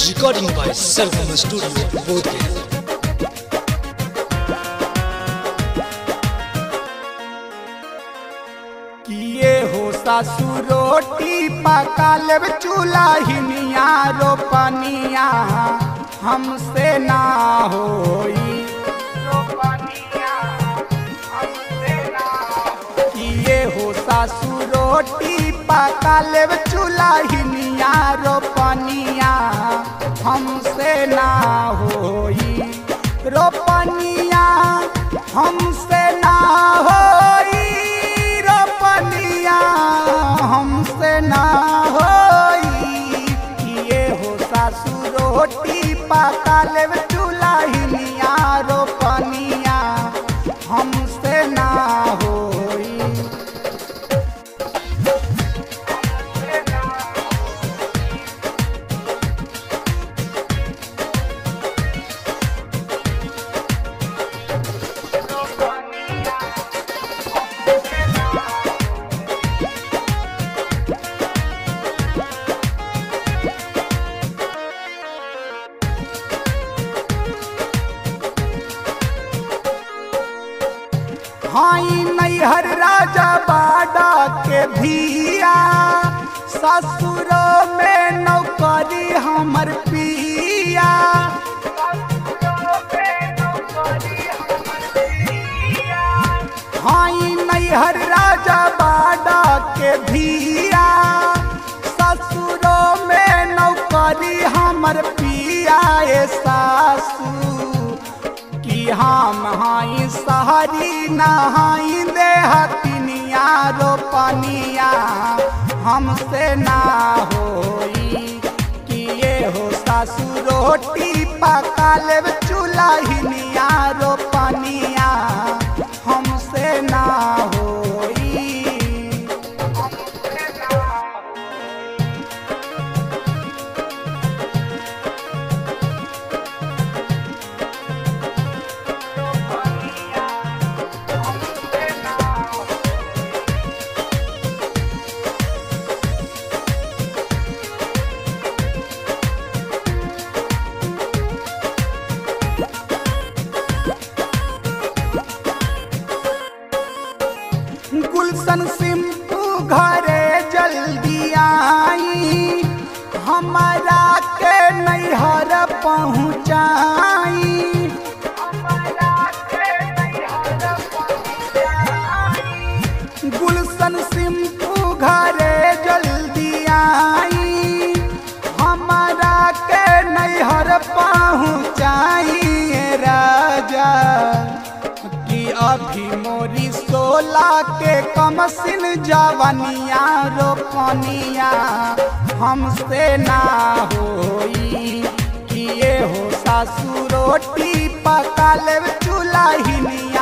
Recording by Sargam Studio, Bodh Gaya. किए हो सासू रोटी पका लेब चूल्हिनिया रोपनिया हमसे ना होई। किए हो सासू रोटी पका लेब चूल्हिनिया रोपनिया हमसे ना होई। रोपनिया हमसे ना होई, रोपनिया हमसे ना होई। किए हो सासू रोटी पका लेब चूल्हिनिया रोपनिया हमसे ना होई। हाई नैहर राजा बाड़ा के भिया, ससुर में नौकरी हमर पिया। हाई नैहर राजा बाड़ा के भिया, ससुर में नौकरी हमर पिया। ए सासू कि हम हाई सहरी नहाई देहतिनिया रोपनिया हमसे ना होई। किए हो सासू रोटी पका लेब चूल्हिनिया रोपनिया हमसे ना होई। गुलशन सिंपू घरे जल्दी आई, हमारा के नैहर पहुँचाई। गुलशन सिंपू घरे जल्दी आई, हमारा के नैहर पहुँचाई। राजा कि अभी मोरी 16 के कमसिन जवनिया रोपनिया हमसे ना होई। किए हो सासू रोटी पका लेब चूल्हिनिया